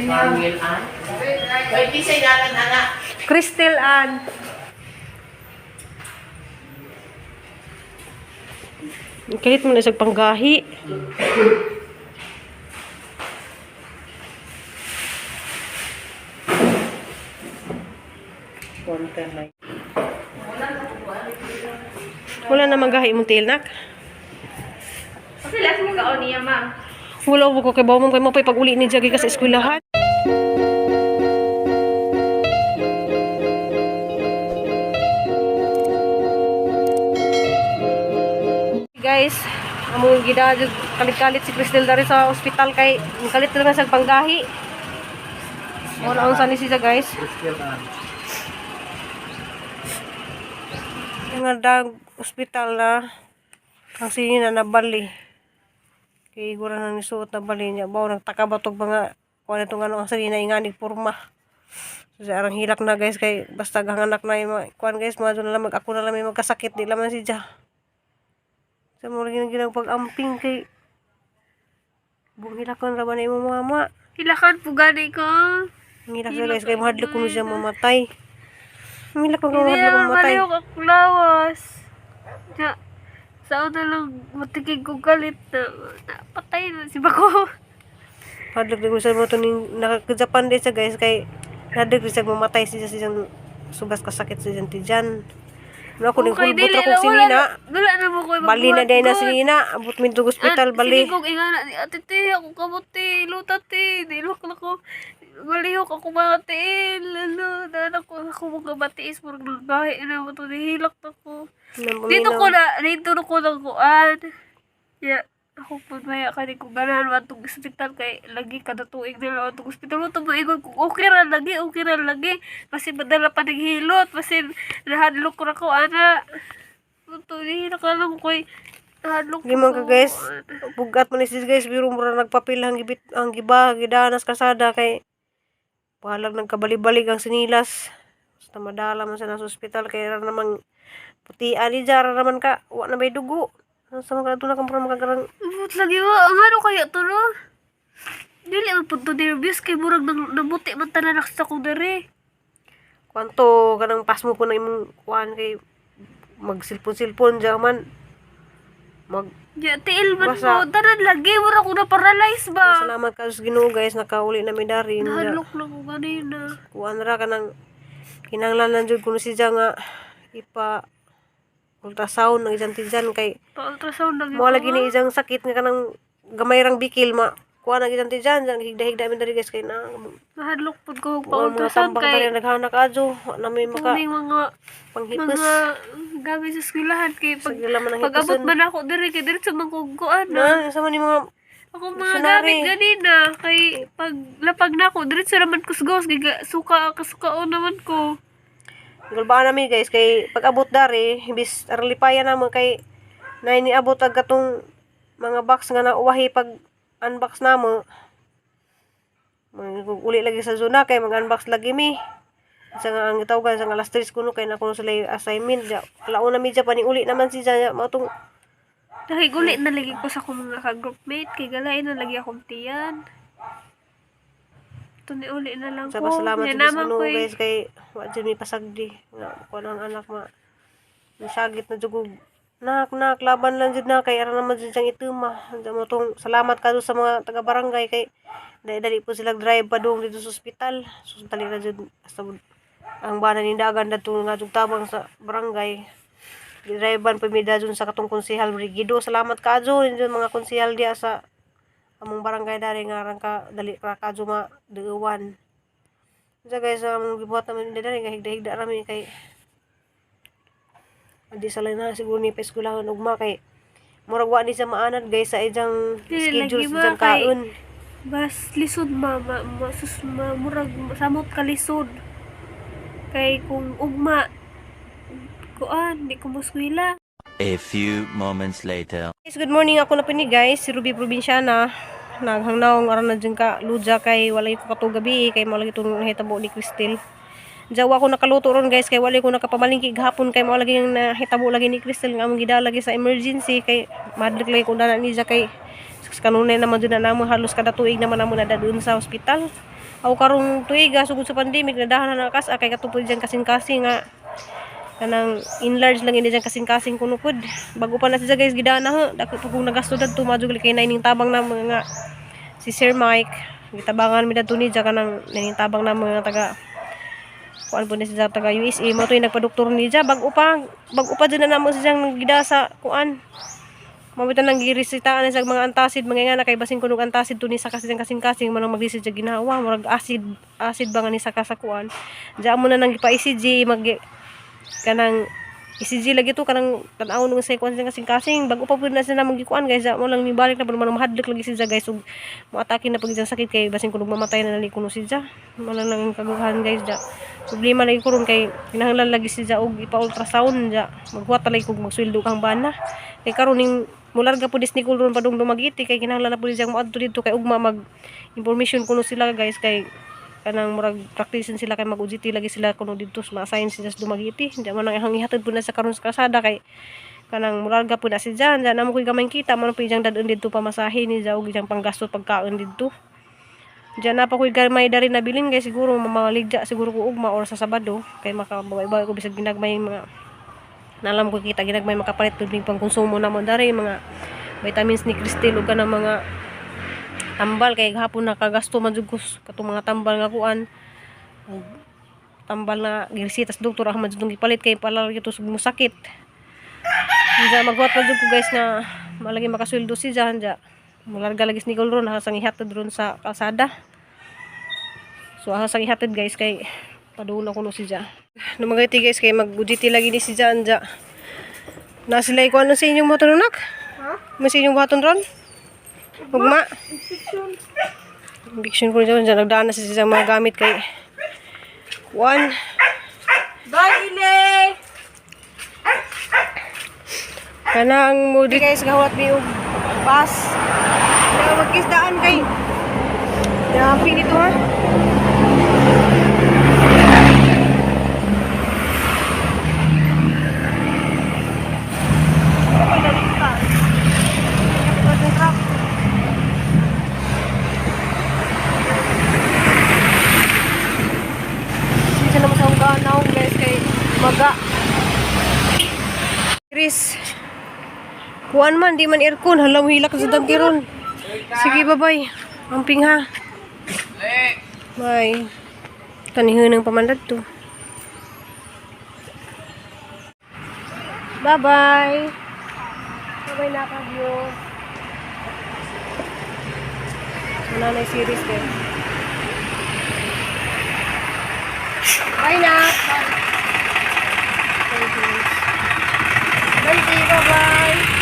Samuel Ann. Kay kisay ngalan ana. Crystal Ann. Kahit mo na isang panggahi. Wala na manggahi imong tiil, nak. Kasi last mo kaon niya, ma. Wala ko kay bawang kay mo pa'y pag-uli ni Jaggy ka sa eskwelahan. Guys, among gidadyo kalit-kalit si Cristel dari sa ospital kay kalit na sa panggahi. Wala ang sani siya, guys. Nga dag ospital na ang sini na nabali. Kay igura na nisuot na bali niya. Baw, nagtaka ba tog mga kuha na itong ano ang sarili na inganig porma. So, sa arang hilak na, guys, kay basta ganganak na yung mga kuan, guys, mga na lang mag ako na lang may magkasakit di laman si Ja. Sa mga ginang ginang pag-amping kay buong hilak ko na ba na imong mama. Hilakan po gani ko. Ang hilak siya, guys, kay mahadlok ko siya mamatay. Ang hilak ko Hindi mahadlok naman mamatay. malihok ako lawas. Ya, sa una lang matikig ko galit na, napatay na si Bako. Hadlok ko sa mo to ning nakaka-Japan din siya, guys, kay hadlok siya mamatay siya sa siyang subas kasakit sa siyang tiyan. Ano ako ning Kay kulbot dili ra na, kong wala sinina. Wala na mo ko Bali na din na sinina, abot min tug ospital bali. Sige kong ingana ni ate te, ako kamuti, luta te, dilok na ko. Malihok ako mga tiil, lalo, daan ako, ako mga batiis, murag nagahi na mo to, nihilak na ko. Dito na ko na kuan. Ya, ako po maya kani ko ganahan matong ospital kay lagi kada tuig nila atong ospital mo tumoingon ko okay ra lagi, okay ra lagi. Basin madala pa naghilot, basin nahadlok ra ko ana. Tuto nihilak na lang ko kay nahadlok Di man ka, guys, bugat man ni sis, guys, pero mura nagpapil ang gibit ang giba gidanas kasada kay palag nagkabali-balik ang sinilas. Basta madala man sa nasa ospital kay ra namang putian ni jara naman ka, wa na may dugo. Sa mga kadto na kang makagarang But lagi wa, ang ano kaya to no? Dili man pud to nervous kay murag nang namuti man tanan sa akong dere. kwanto kanang pasmo ko na imong kuan kay magsilpon-silpon dya man mag Ya, tiil man Basta- mo, tanan lagi murag ko na paralyze ba. Salamat ka sa Ginoo, guys, nakauli na mi dari. Nahadlok lang ko ganina. Kuan ra kanang kinahanglan lang jud kuno siya nga ipa ultrasound ng isang tiyan kay Pa-ultrasound lagi mo ko, lagi ni ah. isang sakit nga kanang gamay rang bikil ma kuan ang isang tiyan diyan higda-higda mi dari, guys, kay na Nahadlok pud ko mga pa-ultrasound tambang kay diri naghanak adyo wa na mi maka tuning mga panghipos. mga gamit sa eskwelahan kay pag Sige lang man ang pag-abot hiposon. man ako diri kay diretso man ko kuan na. Na sa man ni mga Ako mga dictionary. gamit ganina kay pag lapag na ako diretso naman kusgos giga suka kasukaon naman ko. Gulbaan nami, guys, kay pag abot dari imbis arlipayan namo kay na iniabot ag katong mga box nga nauwahi pag unbox namo. Uli lagi sa zona kay mag-unbox lagi mi. Sa nga ang gitawagan sa nga alas 3 kuno kay na kuno sila yung assignment. Ja, alauna mi dya paning uli naman si dya mao tong Nakiguli na lagi ko sa akong mga ka-groupmate kay galain na lagi akong tiyan. Ito ni uli na lang sa ko. pasalamat Yan sa naman Ginoo ko eh. guys kay wa jud mi pasagdi nga kuan ang anak ma nisagit na jud og nak nak laban lang jud na kay ara naman jud siyang ituma. Unsa mo tong salamat kadto sa mga taga barangay kay dali dali po sila drive padung dito sa ospital. So dali ra jud hasta ang bana ni dagan dadto nga jud tabang sa barangay. Gidrivean pa mi dadun sa katong konsehal Brigido. Salamat kadto ninyo mga konsehal diya sa among barangay dari nga aran ka dali ra kadto ma duwan. Unsa, guys, ang gibuhat naman ni dari nga higda-higda rami kay adi sa lang na siguro ni pa-eskwelahan ugma kay murag wa ni siya maanad, guys, sa ijang Dili, schedule lagi sa ba ijang kay- kaon. Bas lisod ma, ma, ma, sus, ma murag samot ka lisod. Kay kung ugma kuan di ko moskwela. A few moments later. Guys, good morning. Ako na pini, guys, si Ruby Provinciana. Naghangnaw aron na dyan ka ludya kay walay ko katong gabi kay mao lagi itong nahitabo ni Cristel. Jawa ko nakaluto ron, guys, kay walay ko nakapamalingki gahapon kay mao lagi ang nahitabo lagi ni Cristel nga among gidala lagi sa emergency kay madlik lagi ko dana niya kay Kanunay naman jud na namo halos kada tuig naman namo na doon sa ospital. Aw karong tuig ah, sugod sa pandemic nadahan na kas kay katupod diyan kasing-kasing nga kanang enlarge lang ini diyan kasing-kasing kuno pud. Bago pa na siya guys gidana ho. Dako pud kong nagasto dadto madyo kay na ining tabang na mga si Sir Mike gitabangan mi dadto ni diya kanang naning tabang na mga taga kuan po ni siya taga USA mo to yung nagpadoktor ni diya bago pa dyan na namo siyang gida sa kuan mabitan nang giresetahan sa mga antacid mga nga na kay basin kunog antacid to ni sa kasing kasing kasing manang maglisod siya ginawa murag acid acid ba nga ni sa kuan diya mo na nang gipa ECG mag kanang ECG lagi to kanang tan-aw nung sa kuan kasing kasing bago pa pud na sila namong gikuan guys mo lang mibalik na pud man mahadlok lagi siya guys ug moatake na pag sakit kay basin kunog mamatay na nali kuno siya mo lang nang kaguhan guys ja problema lagi ko ron kay kinahanglan lagi siya og ipa-ultrasound ja maghuwat lagi kog magsweldo kang bana kay karon ning mularga pud is Nicole ron padung Dumaguete kay kinahanglan na pud siya moadto didto kay ugma mag information kuno sila guys kay kanang murag practice sila kay mag-OJT lagi sila kuno didto ma-assign sila sa Dumaguete di man ang ihang ihatod pud na sa karon sa kalsada kay kanang murarga pud na si Jan jan namo koy gamay kita man pud iyang dadon didto pamasahe ni ja og iyang panggasto pagkaon didto. Diyan na pa ko'y gamay dari nabilin kay siguro mamaligya siguro ko ugma or sa Sabado kay makababay ko bisag ginagmay mga nalam ko kita ginagmay makapalit pud ning pangkonsumo namo dari mga vitamins ni Cristel ug kanang mga tambal kay gahapon nakagasto man jud ko katong mga tambal nga kuan ug tambal na gireseta sa doktor Ahmad jud gipalit kay pala ito sug mo sakit. Diya maghuwat pa jud ko guys nga malagi makasweldo si Jan diya mularga lagi si Nicole ron hasang ihatod ron sa kalsada. So hasang ihatod guys kay padulong ko no si Ja. Lumagay guys kay mag-UGT lagi ni si Jan diya. Na sila ikuan sa inyong motor nak? Ha? May sa inyong buhaton ron? Ugma. Inspection. Inspection ko dyan. Dyan nagdaan na siya sa mga gamit kay kuan. Bye, Ile! Kanang mo di guys gawat mi og bus. Kaya magkisdaan kay Damping dito ha. Siya naman sa hunggaan guys kay maga. Chris. Kuan man, di man aircon. Hala, hilak sa dangki ron. Sige, bye-bye. Amping ha. Bye. Tanihin ng pamandad to. Bye-bye. Bye-bye na kagyo. Nanay series din. Bye na. Bye. Bye, bye-bye.